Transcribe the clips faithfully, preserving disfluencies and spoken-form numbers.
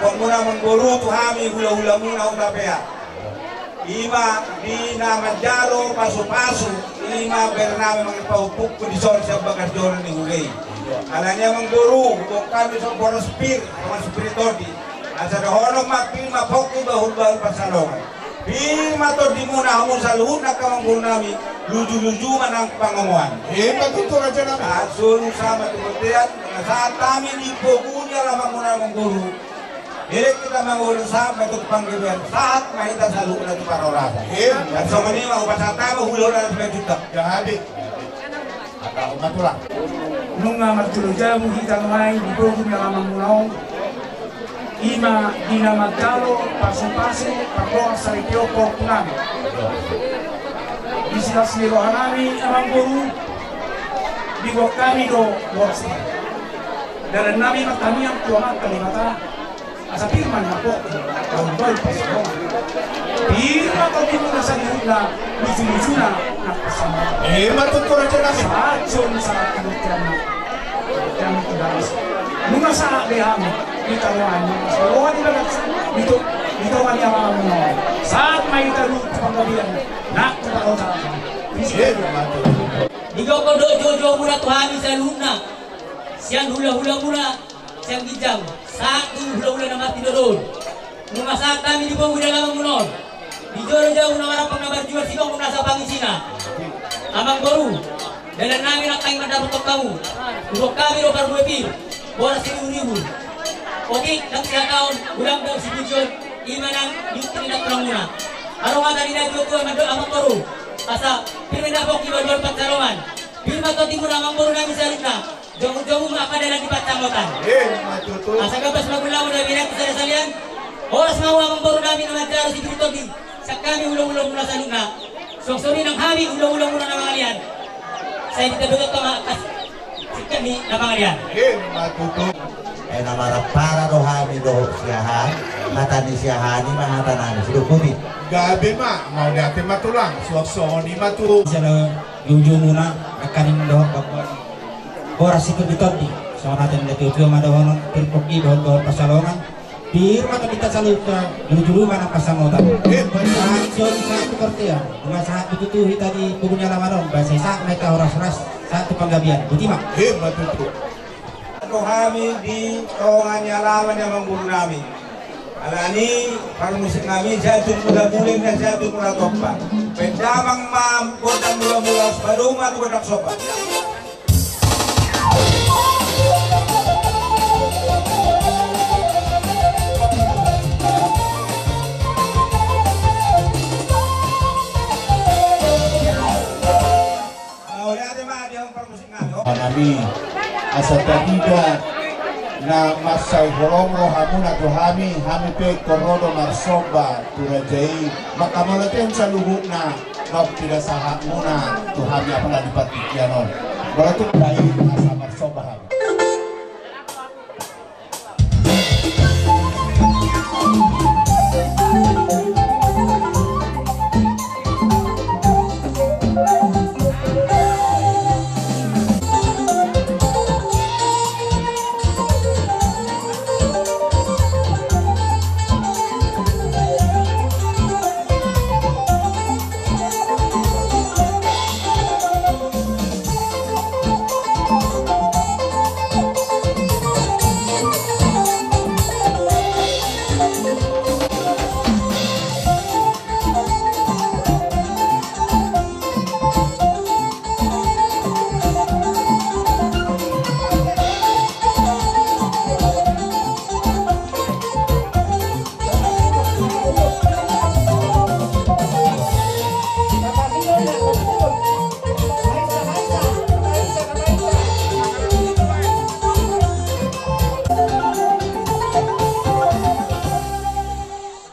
Pokokna amangboru tu hami hulahulamuna Hutapea. Ima di na manjalo pasupasu, ima bere nami mangipaupukku dison sian bagas joro ni hula i. Alani amangboru, huboan hami songon boras pir, songon sipir ni tondi. Asa dohonon ma pir ma pongki bahulbahul pansalongan. Pir ma tondimuna hamu saluhutna angka amangboru nami, lujuluju ma nang pangomoan. Ima tutu raja nami. Sahat solu sahat ma tu bontean, sahat hami di pogu ni alamanmuna amangboru. Elek hita mangolu sahat ma tu panggabean, sahat ma hita saluhutna tu parhorasan. Ima. Songon i ma hupasahat hami hulahula na simanjuntak. Jadi. Angka amangboru. Nunga marjolo jabu hita nuaeng di pogu ni alamanmuna on. Ima di na manjalo pasupasu, pardoa saripeon pahompunami. Di silas ni rohanami amangboru, diboan hami do boras i. Dalan nami martangiang tu Amanta Debata. Asa pir ma na pongki, bahulbahul pansalongan. Pir ma tondimuna saluhutna, lujulujuna nang pansamotan. Ima tutu raja nami. Sahat solu sahat tu bontean. Nunga sahat be hami di tonga ni, di tonga ni bagas, di to-, di tonga ni alamanmuna on. Sahat ma hita tu panggabean nang tu parhorasan. Ima tutu. Digokhon do joujoumuna tu hami saluhutna, sian hulahulamuna sian ginjang sahat tu hulahula na martinodohon. Nunga sahat hami di pogu ni alamanmuna on. Di jolo jabu na marampang na marjual, sidok nasa pangisina. Amangboru, dalan nami nangkaning mandapothon hamu. Huboan hami do parbue pir, boras siriburibu. Otik nang sihatahon, godang do sipujion, ima nang di tingki ni tulangmuna. Adong hata ni natuatua mandok amangboru, asa pir ma na pongki bahulbahul pansalongan. Pir ma tondimuna amangboru nami saluhutna. Jongjong ma angka dalan di pansamotan. Ima tutu. Asa gabas ma gulangmu na binahen tu sada salean. Horas ma hamu amangboru nami na manjalo sipir ni tondi. Sian hami hulahulamuna saluhutna. Suang songon i nang hami hulahulamuna na mangalean. Sai ditadok tama kas sikat ni na mangalean. Ima tutu. Eh, na marampara do hami dohot siahaan. Hata ni siahaan i ma hata nami sidok boti. Gabe ma, mauliate ma tulang. Suang songon i ma tutu. Sian joujoumuna nangkaning dohot bangkuan. Boras sipir ni tondi, songon hata ni natuatua ma dohonon, pir pongki bahulbahul pansalongan, pir ma tondinta saluhutna, lujuluju ma nang pansamotan. Ima tutu. Sahat solu sahat tu bontean, nunga sahat tutu hita di pogu ni alaman on, ba sai sahat ma hita horashoras, sahat tu panggabean, boti ma. Ima tutu. Dohot hami di tonga ni alaman ni amangboru nami. Alani parmusik nami, sai tu mula mula, sai tu mula tompa. Baen damang ma gondang mula mula, baru ma tu gondang somba. Mauliate ma di hamu parmusik nami. Nami, asa tarida na mansai holong rohamuna tu hami, hami pe ingkon ro do marsomba tu raja i. Manghamauliateon saluhutna, naung pinasahatmuna tu hami apala di partingkian on. Molo tung baen, asa marsomba hami.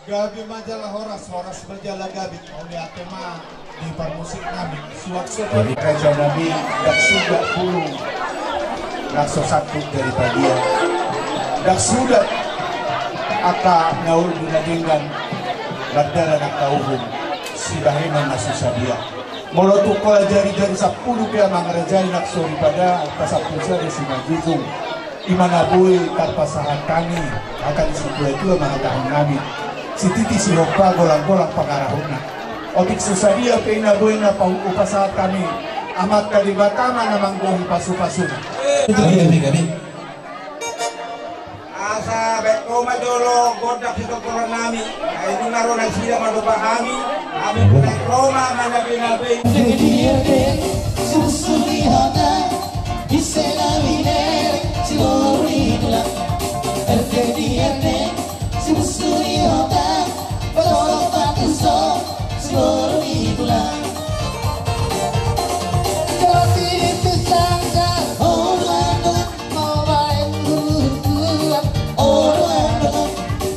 Gabe ma jala horas, horas ma jala gabe. Mauliate ma di parmusik nami. Suang songon i raja nami, ndang suda bulung na so sangkut dari badia. Ndang suda angka na uli na denggan, mardalan angka uhum sibahenon na so sadia. Molo tung holan jarijari sampulu pe amang raja i, ndang sori pada angka sampulu sada simanjujung. Ima na boi tarpasahat hami, angka ni situa-tua ma hatahon nami. Sititi sihompa, golang-golang pangarahutna. Otik so sadia pe na boi na pa-, hupasahat hami, Amanta Debata ma na manggohi pasu-pasuna. Gabe, gabe. Asa baen ho ma jolo gondang sitongkoron nami. Ai nunga ro nasida mandopa hami, hami mulai ro ma manabe-nabe. Ende di ende, sibusu ni hota, ise na minere, siboru ni tulang. Ende di ende, sibusu ni hota, pasolok patuso, siboru ni tulang. Jolo tiniti sanggar, olo andong. Mabaen hurung tulang, olo andong.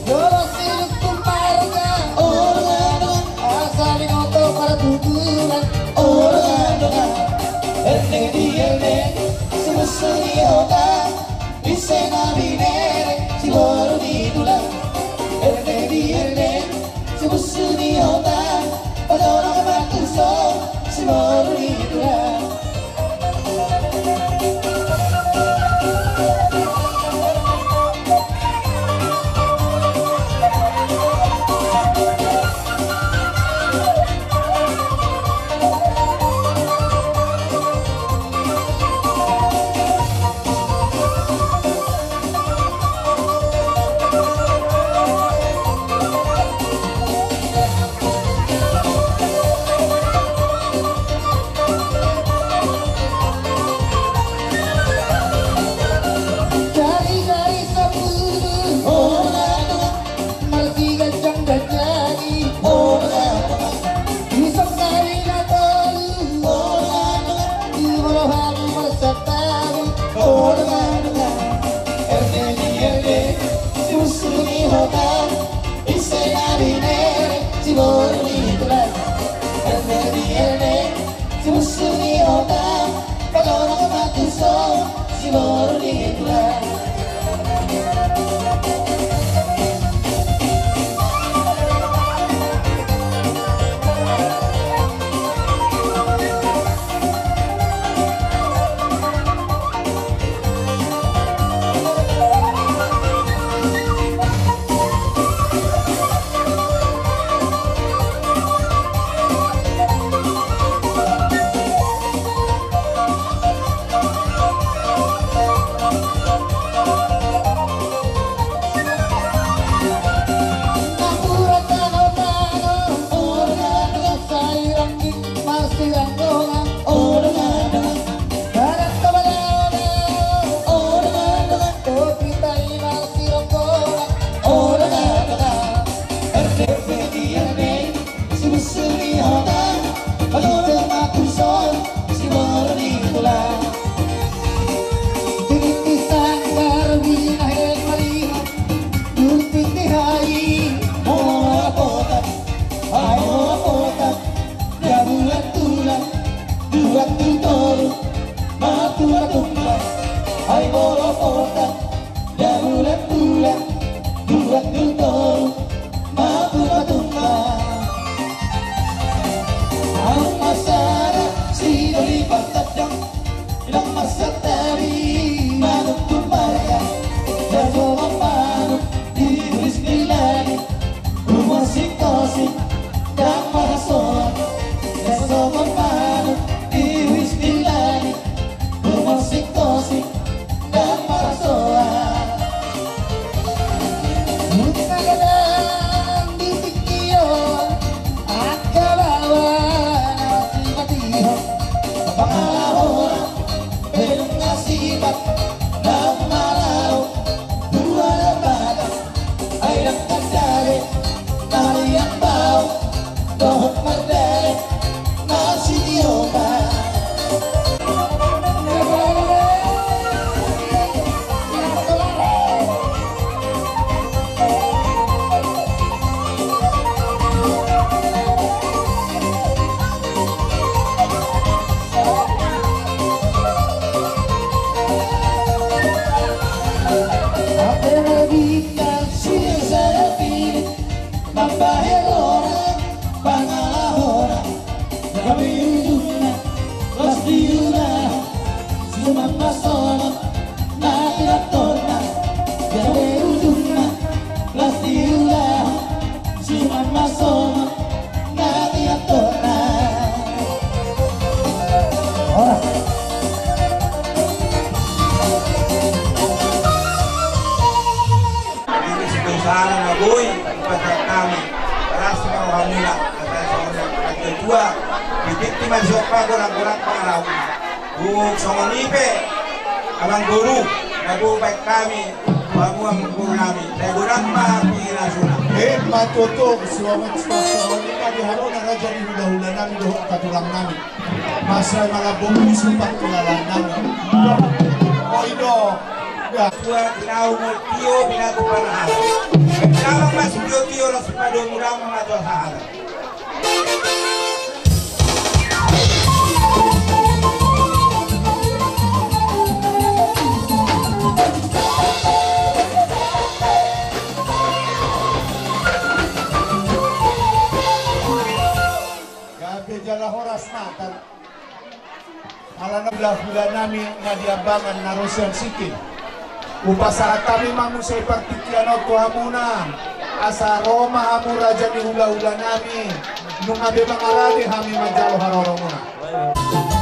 Jolo siduk marga, olo andong. Asa binoto partuturan, olo andong. Ende di ende, sibusu ni hota, ise na minere, siboru ni tulang. Na boi pasahat hami, las ma rohamuna, asa songon na tua, titipti ma somba, golang-golang pangarahutna. Dung songon i pe, amang boru, na boi baen hami, hamu amang boru nami, sai godang ma pinasuna. Emma tutu, songon i ma di haroro raja ni hula-hula nami dohot angka tulang nami. Mansai malambok ni sumpak kilala nami. Oi do. Tua tinau mol tio, pinatu panahan. Damang ma sitio-tio, las padomu, damang ma tu sahala. Gabe jala horas ma. Alana hula-hula nami na di abangan na ro sian singkir. Hupasahat hami ma muse partingkian on tu hamuna, asa ro ma hamu raja ni hula-hula nami. Nunga be mangarade hami manjalo haroronmuna.